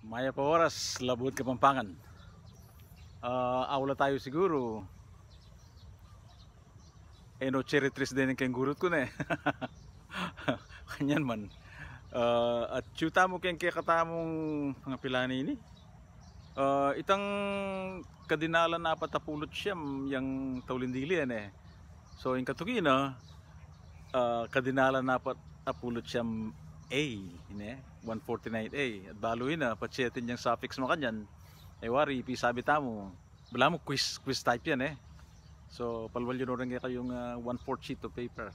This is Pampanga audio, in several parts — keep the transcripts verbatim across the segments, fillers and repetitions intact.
Mayap a oras, Labuad Kapampangan. Ah, aula tayu siguru. E no cherry trees deni ing keng gurut ku, ne? Kanyan man. Ah, atyu tamu keng kekatamung pangapilan ini. Ah, itang kadinalan apat a pulu't siyam yang tauli dili, e, ne? So, ing katuki na, ah, kadinalan apat a pulu't siyam A, ne? One forty-nine A. At balu na, patse atin yang suffix makanyan. E wari, ipisabi tamu. Balamu quiz, quiz type yan, e. So, palual yu no rin kekayung, ah, one-fourth sheet of paper.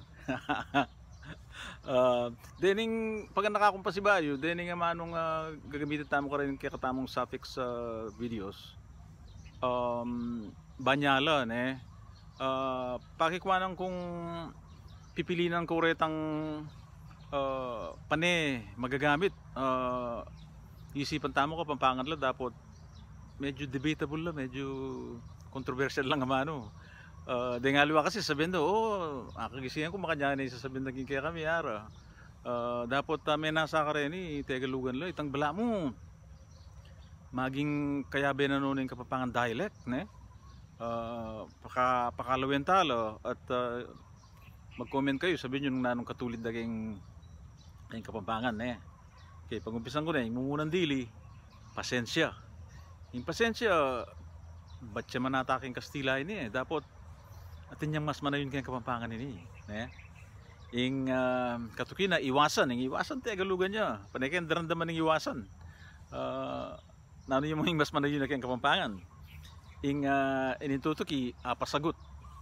Ah, dening paganaka kung pasibayu, dening amanung, ah, gagamitan tamu karin kekatamung suffix, ah, videos. Um, banyala, ne? Ah, pakikwanan kung pipilinan ku retang, ah, pane magagamit. Ah, isipan tamu Kapampangan la, dapot medyo debatable la, medyo controversial lang amanu. Ah, deng aliwa kasi sasabian da, "O, akagisihan ku makanyan ne sasabyan da king kekami, ara." Ah, dapot, ah, menasa kareni, Tegalugan la, itang balamu maging kayabe na no ning Kapampangan dialect, ne? Ah, paka-, pakalawen ta la, at, ah, mag-comment kayu, sabian yu nung nanung katulid da keng, keng Kapampangan, ne? Okay, pag-umpisan ku ne, ing mumunang dili, pasensya. Ing pasensya, batse man ata keng Kastila ini, e. Dapot, atin yang mas manayun keng Kapampangan ini, ne? Ing, ah, katuki na, iwasan. Ing iwasan, Tegalugan ya. Pane keng daramdaman ing iwasan. Ah, nanu ya mang mas manayun a keng Kapampangan? Ing, ah, ining tutuki, apasagut.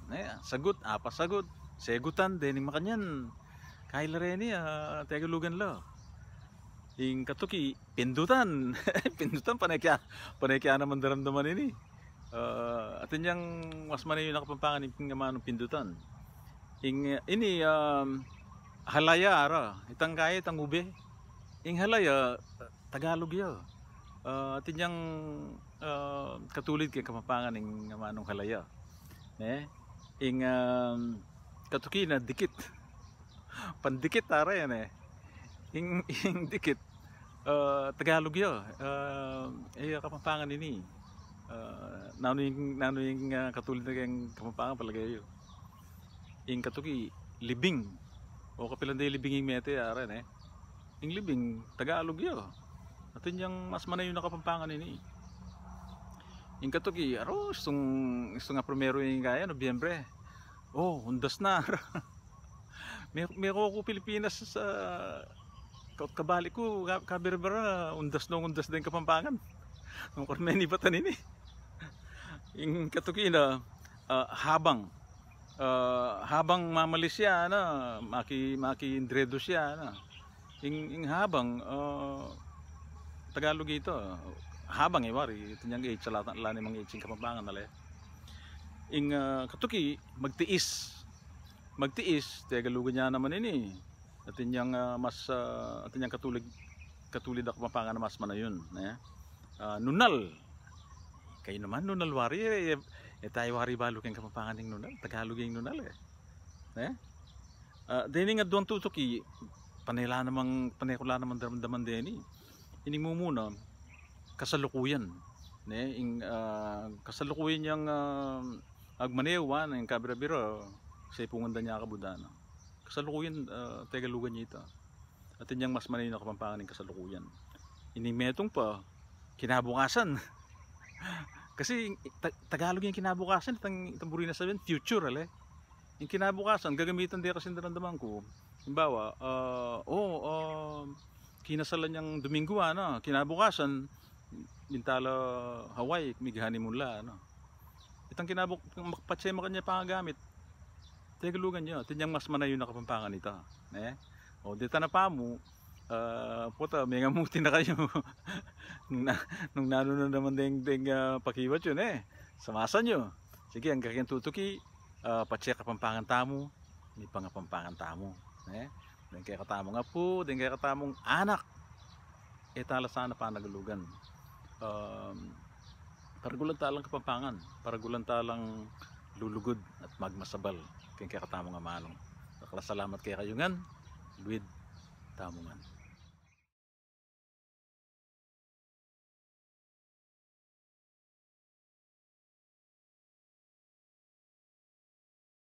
Ne? Sagut, apasagut. Segutan, dening makanyan. Kaila reni, ah, Tegalugan la. Ing katuki, pindutan. Pindutan, pane kaya, pane kaya naman daramdaman ini. Ah, atin yang mas manayun a Kapampangan ing amanung pindutan. Ing, ini, um, halaya, ara. Itang kaya, itang ube. Ing halaya, Tagalog ya. Ah, atin yang, ah, katulid keng Kapampangan ing amanung halaya. Ne? Ing, um, katuki na dikit. Pandikit, ara yan, e. Ing, ing dikit, ah, Tagalog ya. Ah, e, Kapampangan ini. Ah, nanu ing, nanu ing, ah, katulid na keng Kapampangan, palage yu? Ing katuki, libing. O kapilan de libing ing mete, ara yan, e. Ing libing, Tagalog ya. Atin yang mas manayun a Kapampangan ini. Ing katuki, aro, istung, istung a primeru ing kaya, Nobyembre. O, undas na. Me-, meko ku Pilipinas sa, ka-, kabalik ku, ka-, kabira-bira, undas nong undas deng Kapampangan. Nung karmeni batan ini. Ing katuki na, ah, habang. Ah, habang mamalis ya, na, maki-, maki-indredos ya, na. Ing, ing habang, ah, Tagalog ita. Habang, e, wari, atin yang H, ala, ala namang H ing Kapampangan, ale. Ing, ah, katuki, magtiis. Magtiis, Tegalugan ya naman ini. Atin yang, ah, mas, ah, atin yang katulid, katulid a Kapampangan a mas manayun, ne? Ah, nunal. Kayu naman, nunal wari, e, e, e tayu wari balu keng Kapampangan ing nunal, Tagalog ing nunal, e. Ne? Ah, dening aduang tutuki, pane la namang, pane ku la namang daramdaman deni. Ining mumuna, kasalukuyan. Ne? Ing, ah, kasalukuyan yang, ah, agmanewan, ing kabira-bira, sepungan da nya kabudan. Kasalukuyan, ah, Tegalugan ya ita. Atin yang mas manayun a Kapampangan ing kasalukuyan. Ining metung pa, kinabukasan. Kasi, ta-, Tagalog yang kinabukasan, itang, itang buri na sabian, future, ale. Ing kinabukasan, gagamitan de kasi daramdaman ku. Halimbawa, ah, o, ah, kinasalan yang Domingo, ana, kinabukasan, bintala Hawaii, mig-honeymoon la, ana. Itang kinabuk-, makapatse makanyan pangagamit. Tegalugan ya, atin yang mas manayun a Kapampangan ita, ne? O, deta na pamu, ah, pota, mengamuti na kayu. Nung na-, nung nanu na naman deng, deng, ah, pakibat yu, ne? Samasan yu. Sige, anggang keng tutuki, ah, patse Kapampangan tamu, mipangapampangan tamu, ne? Deng kekatamung apu, deng kekatamung anak. E ta la sana panagalugan. Um, paragulan ta lang Kapampangan, paragulan ta lang lulugud at magmasabal keng kekatamung amanung. Dakal a salamat kekayu ngan, luid tamu ngan.